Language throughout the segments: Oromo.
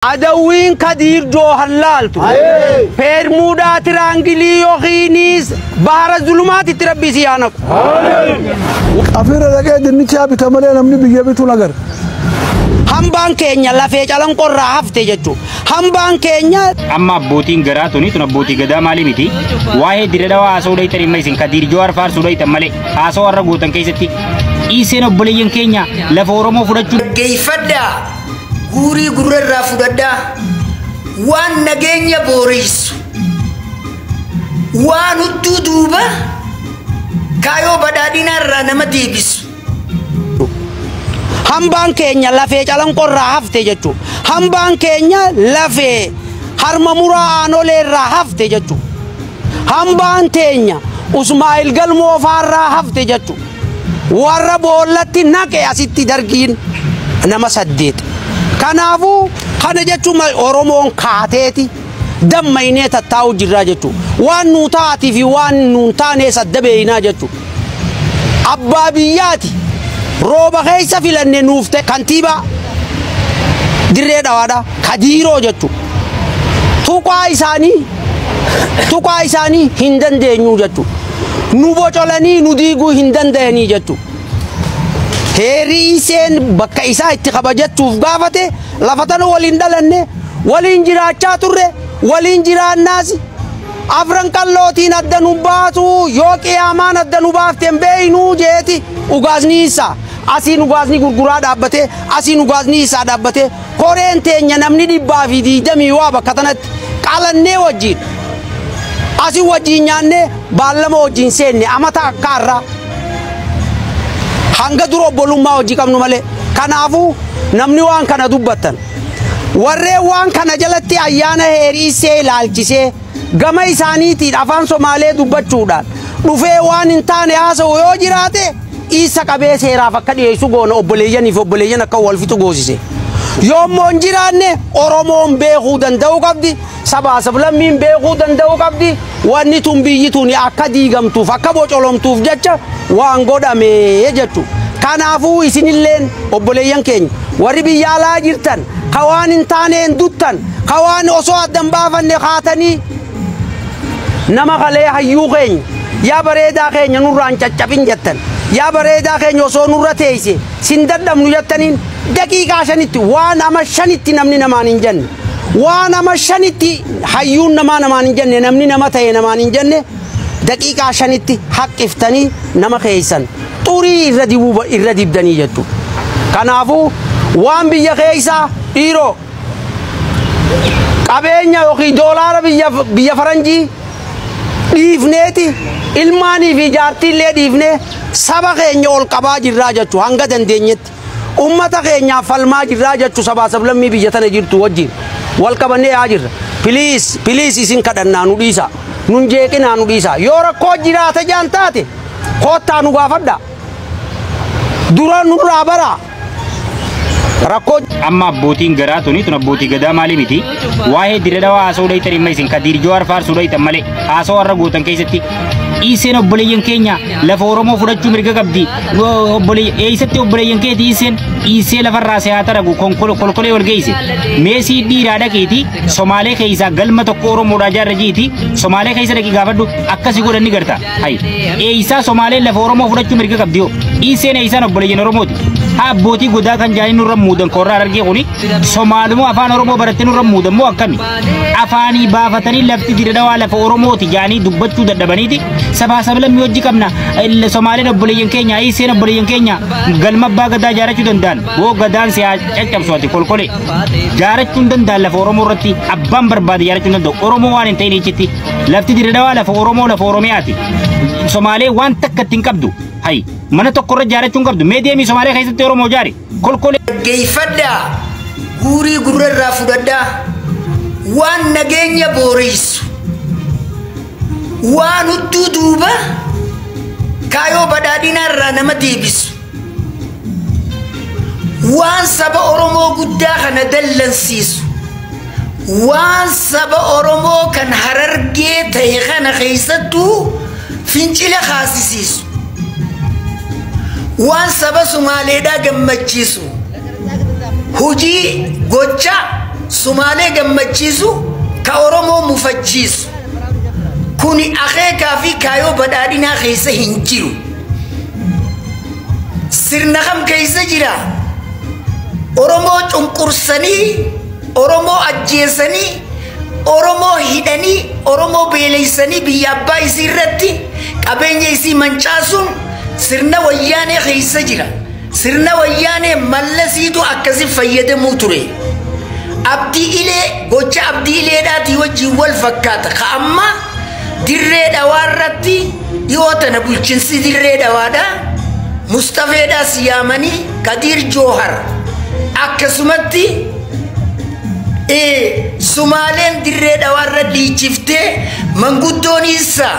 Adawwiin Kadiir Joohan laaltu. Peermuudaa tiraangilii yookiinis baara zulumaatitti rabbi si haa naqu. Afiirra dhaqee dinnichaa bita malee namni biyya bitu nagar. Hambaan keenya lafee calanqorraa hafte jechuudha. Hambaan keenya Amma abbootiin garaa tuni tun abbootii gadaa maalii miti? Waa'ee Dirre Dhawaa haasa'uu dhaytan imma isin Kadiir Jowaar faarsuu dhaytan malee haasa'uu har'a gootan keessatti dhiiseen obboleeyyan keenya lafa Oromoo fudhachuu Dhaggeeffadhaa, guurii gurra irraa fudhadhaa, waan nageenya booreysu, waan hudduu duuba kaayoo badhaadhinaa irraa nama deebisu. Hambaan keenya lafee calanqorraa hafte jechuudha. Hambaan keenya lafee harma muraa aanolee irraa hafte jechuudha. Hambaan teenya Usmaa'il Galmoo faarraa hafte jechuudha. Warra boollatti naqe asitti dargiin nama 8. Kanaafuu kana jechuun Oromoon kaateeti dammaynee tattaa'u jirraa jechuudha. Waan nuu taatii fi waan nuun taanees adda beeynaa jechuudha. Abbaa biyyaati. Rooba keessa filanne nuuf ta'e kantiibaa Dirree Dhawaadha Kadiiroo jechuudha. Tuqaa isaanii hin dandeenyu jechuudha. Nu bocolanii nu diiguu hin danda'anii jechuudha. Heerri iseen bakka isaa itti kabajachuuf gaafate lafa tana waliin dhalanne waliin jiraachaa turre waliin jiraannaas afran qallootiin adda nu baatu yoo qiyaamaan adda nu baafteen beeynuu jeeti ugaasni isaa. Asiin ugaasni gurguraa dhaabbatee asiin ugaasni isaa dhaabbatee koreen teenya namni 120 waa bakka tanatti qalannee wajjin asii wajjin nyaannee baallama wajjin seenne amata akka har'aa hanga dura obbolummaa hojii qabnu malee. Kanaafuu namni waan kana dubbattan warreen waan kana jalatti ayyaana heeriisee ilaalchisee gama isaaniitiin afaan Somaalee dubbachuudhaan dhufee waan hin taane haasa'u yoo jiraate isa qabee seeraaf akka dhiyeessu goona obboleeyyaniif obboleeyyan akka wal fixu goosise. Yoommoo hin jiraanne Oromoon beekuu danda'uu qabdi, sabaa sablammiin beekuu danda'uu qabdi, wanni tun biyyi tun akka diigamtuuf akka bocolomtuuf jecha waan godhame jechuudha. Kanaafuu isinilleen obboleeyyan keenya warri biyya alaa jirtan ka waan hin taaneen duttan ka waan osoo addan baafanne kaatanii nama kalee hayyuu keenya yaa bareedaa keenya nurraan caccabin jettan yaa bareedaa keenya osoo nurra teeyse sin dadhabnu jettaniin daqiiqaa 5tti waan ama 5tti namni namaan hin jenne waan ama 5tti hayyuun namaa namaan hin jenne namni nama ta'e namaan hin jenne daqiiqaa 5tti haqqiftanii nama keeysan xurii irra dibuu irra dibdanii jechuudha. Kanaafuu waan biyya keeysaa dhiiroo qabeenya yookiin doolaara biyya faranjii dhiifneeti ilmaanii fi jaartiillee dhiifnee saba keenya ol qabaa jirraa jechuudha hanga dandeenyetti. Ummata keenyaaf falmaa jirraa jechuudha sabaa sablammii biyya tana jirtu wajjin wal qabannee yaa jirra. Piliis piliis isin kadhannaa nu dhiisa nun jeeqinaa nu dhiisa yoo rakkoo jiraate jaan taate koottaa nu gaafadha dura nurraa bara rakkoo. Amma abbootiin garaa tuni tun abbootii gadaa maalii miti? Waa'ee Dirre Dhawaa haasa'uu dhaytan imma isin Kadiir Jowaar faarsuu dhaytan malee haasa'uu har'a gootan keessatti dhiiseen obboleeyyan keenya lafa Oromoo fudhachuu mirga qabdi. Eessatti obboleeyyan keeti dhiiseen dhiisee lafarraa si haa taragu kolkolee wal geesse. Meesii dhiiraa dhaqiiti Somaalee keessaa galma tokko Oromoodhaa jaarra jiiti Somaalee keessa dhaqii gaafadhu akkasii godhan ni garta. Hayi eessaa Somaaleen lafa Oromoo fudhachuu mirga qabdi yoo dhiiseen eessaan obboleeyyan Oromooti. Haa abbootii godaa kan jaanii nurra muudan korraa argee kuni Somaalumoo afaan Oromoo barattee nurra muudan moo akkami? Afaanii baafatanii lafti Dirre Dhawaa lafa Oromooti jaanii dubbachuu dadhabaniiti sabaa sablammii hojii qabna. Somaaleen obboleeyyan keenya dhiiseen obboleeyyan keenya galma abbaa gadaa jaarachuu danda'an woo gadaan si haa caccabsu ati kolkolee jaarachuu hin danda'an lafa Oromoo irratti abbaan barbaade jaarachuu hin danda'u Oromoo waan hin ta'in ichitti lafti Dirre Dhawaa lafa Oromoo lafa Oromiyaati. Somaalee waan takka ittiin qabdu hayi mana tokko irra jaarachuu hin qabdu mee deemii Somaalee keessatti Oromoo jaari kolkolee. Dhaggeeffadhaa, guurii gurra irraa fudhadhaa, waan nageenya booreysu, waan hudduu duuba kaayoo badhaadhinaa irraa nama deebisu, waan saba Oromoo guddaa kana dallansiisu, waan saba Oromoo kan harargee ta'e kana keessattuu fincila kaasisiisu, waan saba Sumaaleedhaa gammachiisu, hojii gocha Sumaalee gammachiisu ka Oromoo mufachiisu kuni akeekaa fi kaayoo badhaadhinaa keessa hin jiru. Sirna kam keessa jira? Oromoo cunqursanii, Oromoo ajjeesanii, Oromoo hidhanii, Oromoo beeleysanii biyya abbaa isii irratti qabeenya isii mancaasuun sirna Wayyaanee keessa jira. Sirna Wayyaanee Mallasiitu akkasi fayyadamuu ture. Abdii Ilee, gocha Abdii Ileedhaatii wajjin wal fakkaata. Ka amma Dirree Dhawaa irratti dhiyoo tana bulchinsi Dirree Dhawaadha. Mustafeedhaas yaamanii Kadiir Joohar akkasumatti Sumaaleen Dirree Dhawaa irra dhiichiftee manguddoon isaa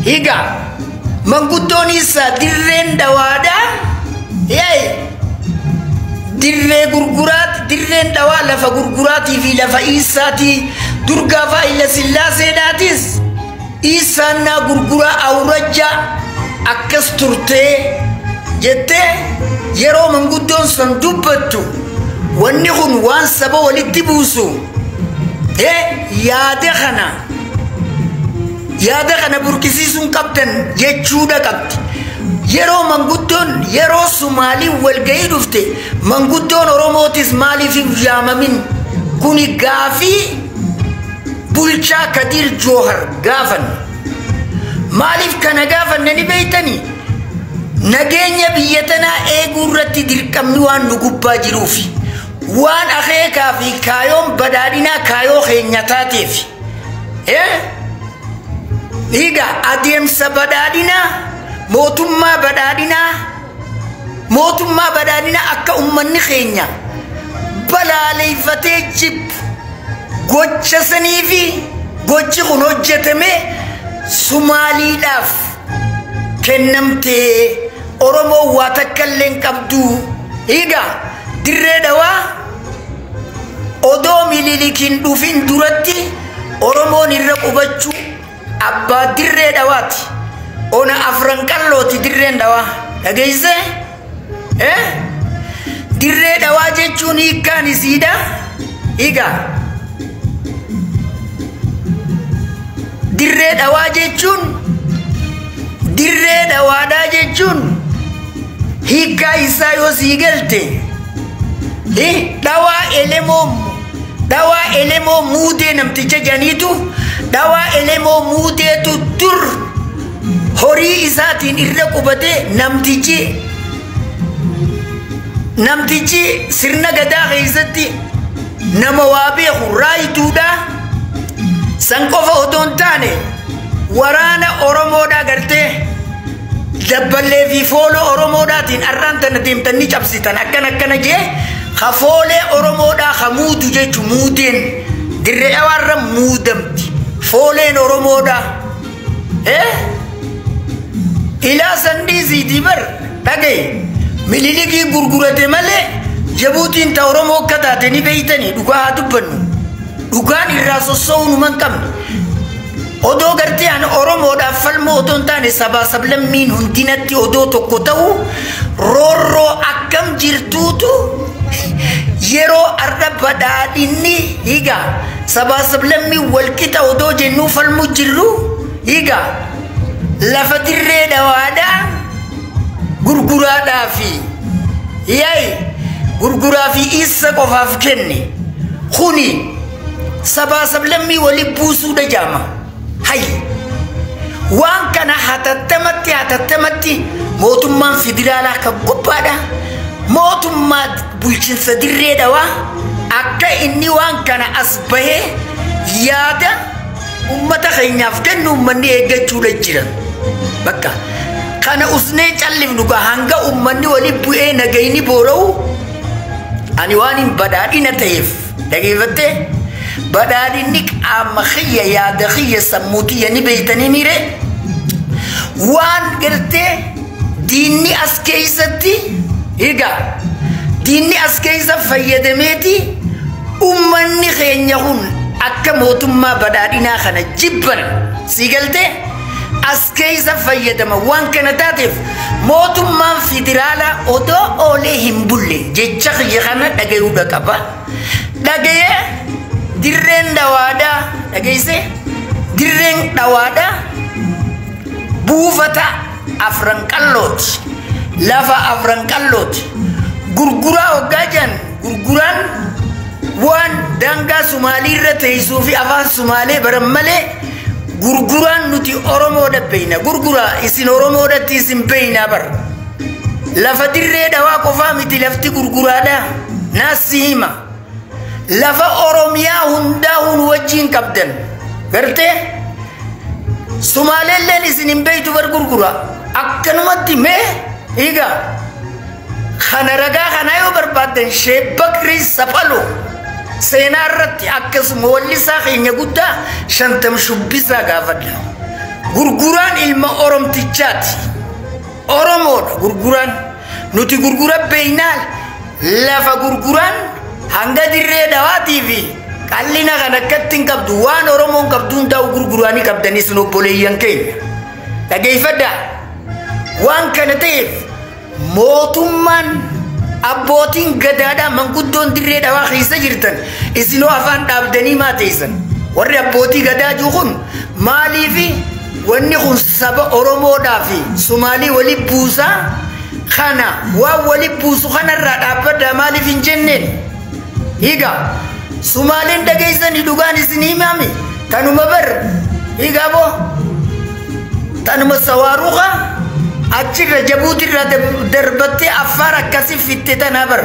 higa manguddoon isaa Dirreen Dhawaadha. Dirree gurguraat, Dirreen Dhawaa lafa gurguraatii fi lafa isaatii durgaa Haayila Sillaaseedhaatis isaannaa gurguraa awrajja akkas turtee jettee yeroo manguddoon san dubbattu wanni kun waan saba walitti buusu yaada kana burkisiisuun qabdan jechuudha qabdi. Yeroo manguddoon yeroo Sumaalii walgahii dhufte manguddoon Oromootis maaliif hin yaamamin? Kuni gaafii bulchaa Kadiir Joohar gaafanne. Maaliif kana gaafanne ni beeytanii? Nageenya biyya tanaa eeguu irratti dirqamni waan nu gubbaa jiruufi waan akeekaa fi kaayoon badhaadhinaa kaayoo keenya taateef. Egaa adeemsa badhaadhinaa mootummaa badhaadhinaa akka ummanni keenya balaaleeffatee jibbu gocha sanii fi gochi kun hojjetame Sumaaliidhaaf kennamtee Oromoo waa takka illee hin qabdu. Egaa Dirree Dhawaa odoo Minilikiin dhufin duratti Oromoon irra qubachuu abbaa Dirree Dhawaati. Ona afran qallooti Dirreen Dhawaa. Dhageessee? Dirree Dhawaa jechuun hiikkaan isiidha. Egaa Dirree Dhawaa jechuun Dirree Dhawaadhaa jechuun hiikkaa isaa yoo sii galte dhawaa elemoo muudee namticha janiitu dhawaa elemoo muudeetu dur horii isaatiin irra qubate namtichi sirna gadaa keessatti nama waa beeku raayituudha. San qofa odoo hin taane waraana Oromoodhaa gartee dabballee fi fooloo Oromoodhaatiin arraan tana deemtanii cabsitan akkana akkana jee ka foolee Oromoodhaa ka muudu jechu muudeen Dirree Dhawaarra muudamti fooleen Oromoodhaa. Ilaa sandiisiitii bar dhagaye Minilikii gurgurate malee Jabuutiin ta Oromoo akka taate ni beeytanii dhugaa haa dubbannu. Dhugaan irraa sossoo'uu numa hin qabne. Odoo gartee ani Oromoodhaaf falmoo odoo hin taane sabaa sablammiin hundinatti odoo tokko ta'u roorroo akkam jirtuutu yeroo arra badhaadhinni higa sabaa sablammiin walqixa odoo jennuu falmu jirru higa lafa Dirree Dhawaadhaa gurguraadhaa fi yaa'i gurguraa fi isa qofaaf kenne kuni sabaa sablammii wali buusuudha jaama. Hay waan kana hatattamatti mootummaan federaalaa akka gubbaadha. Mootummaa bulchiinsa Dirree Dhawaa akka inni waan kana as bahee yaada ummata keenyaaf kennu ummanni eeggachuudha jira. Bakka kana usnee callifnu gaa hanga ummanni wali bu'ee nagayni boora'u ani waan hin badhaadhina ta'eef dhageeffattee badhaadhinni qaama kiyya yaada kiyya sammuu tiyya ni beeytanii miire waan gartee diinni as keessatti egaa diinni as keessa fayyadameeti ummanni keenya kun akka mootummaa badhaadhinaa kana jibban sii galtee as keessa fayyadama waan kana taateef mootummaan federaalaa odoo oolee hin bulle jecha kiyya kana dhagayuudha qaba. Dhagayee dirreen dhawaadhaa dhageessee dirreen dhawaadhaa buufata afran qallooti. Lafa afran qallooti. Gurguraa hoggaa jiran gurguraan waan daangaa Sumaalii irra teessuu fi afaan Sumaalee baran malee gurguraan nuti Oromoodha beeyna. Gurguraa isin Oromoodhatti isin beeynaa bara. Lafa dirree dhawaa qofaa miti lafti gurguraadha. Naassi hima. Lafa Oromiyaa hundaa hun wajjin qabdan. Gartee? Sumaaleelleen isin hin beeytu bar gurgura. Akkanumatti mee egaa kana ragaa kanaa yoo barbaaddan Sheek Bakrii Saphaloo seenaa irratti akkasuma wallisaa keenya guddaa 50 shubbisaa gaafadha. Gurguraan ilma Oromtichaati. Oromoodha gurguraan. Nuti gurgura beeynaa lafa gurguraan hanga dirree dhawaatii fi qallina kan akkatti hin qabdu waan Oromoon qabdu hundaa'u gurguraanii qabdanis nu obboleeyyan keenya. Dhageeffadhaa. Waan kana ta'eef mootummaan abbootiin gadaadhaa manguddoon dirree dhawaa keessa jirtan isinoo afaan dhaabdanii maa teessan? Warri abbootii gadaa jiru kun maaliifi wanni kun saba Oromoodhaa fi Sumaalii wali buusaa kana waan wali buusu kanarraa dhaabbadhaa maaliif hin jenneen? Egaa Sumaaliin dhageessanii dhugaan isin himame tanuma bar egaa boo tanuma sawaaruuqa achirra Jabuutirra darbattee Affaar akkasii fitte tanaa bar.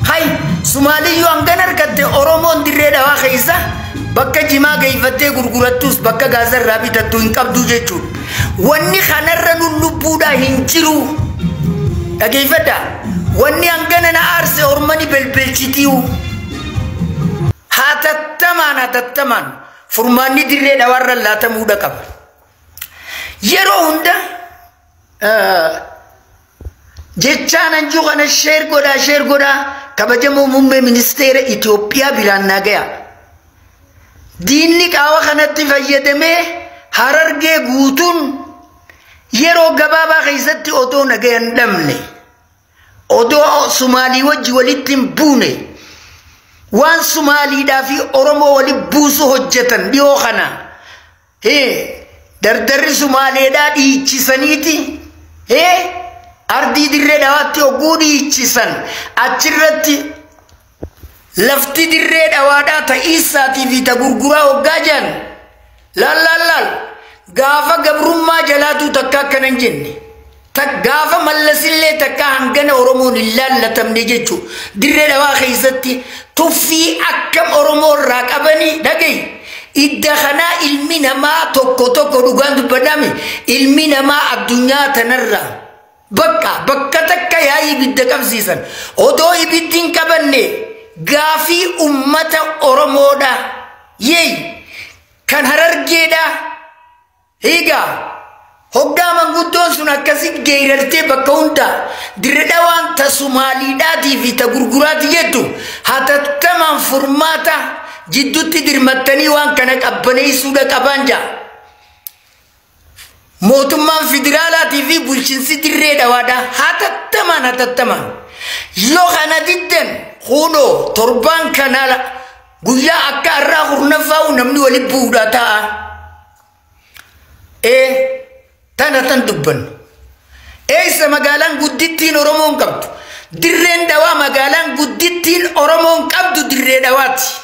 Hay Sumaaliyyuu hangan harkatte Oromoon dirree dhawaa keessa bakka jimaa geeffattee gurgurattus bakka gaazarraa bitattu hin qabdu jechuudha. Wanni kanarra nu lubbuudhaa hin jiru. Dhageeffadhaa. Wanni hangana na aarse ormani belbelchitiiyu. Hatattamaan hatattamaan furmaanni dirree dhawaarra laatamuudha qaba. Yeroo hunda jechaan anjuu kana sheer godhaa sheer godhaa kabajamoo muummee ministeera Itoophiyaa biraan naa gaya. Diinni qaawa kanatti fayyadamee Harargee guutuun yeroo gabaabaa keessatti odoo nagaya hin dhabne odoo Sumaalii wajji walitti hin buune waan Sumaaliidhaa fi Oromoo wali buusu hojjetan dhiyoo kana dardarri Sumaaleedhaa dhiichisaniiti ardii dirree dhawaatti hogguu dhiichisan achirratti lafti dirree dhawaadhaa ta'iisaatii fi ta gurguraa hoggaa jiran laal laal laal gaafa gabrummaa jalaatuu takka akkana hin jenne gaafa mallasillee takka hangana Oromoon hin laallatamne jechuudha. Dirree dhawaa keessatti tuffii akkam Oromoo irraa qabanii dhagahi. Idda kanaa ilmi namaa tokko tokko dhugaan dubbadhaame ilmi namaa addunyaa tanarraa bakka bakka takka yaa'ii ibidda qabsiisan odoo ibiddi hin qabanne gaafii ummata Oromoodha. Yeey kan Harargeedha. Egaa hoggaa manguddoon sun akkasi geerartee bakka hundaa dirree dhawaan ta Sumaaliidhaatii fi ta gurguraati jettu hatattamaan furmaata jidduutti dirmattanii waan kana qabbaneessuudha qabaan jaa. Mootummaan federaalaatii fi bulchiinsi dirree dhawaadha hatattamaan hatattamaan. Yoo kana diddan kunoo torbaan kanaa guyyaa akka har'aa hurnaffaa'u namni wali bu'uudha ta'a. Tana tan dubbannu. Eessa magaalaan guddittiin Oromoon qabdu? Dirreen dhawaa magaalaan guddittiin Oromoon qabdu dirree dhawaati.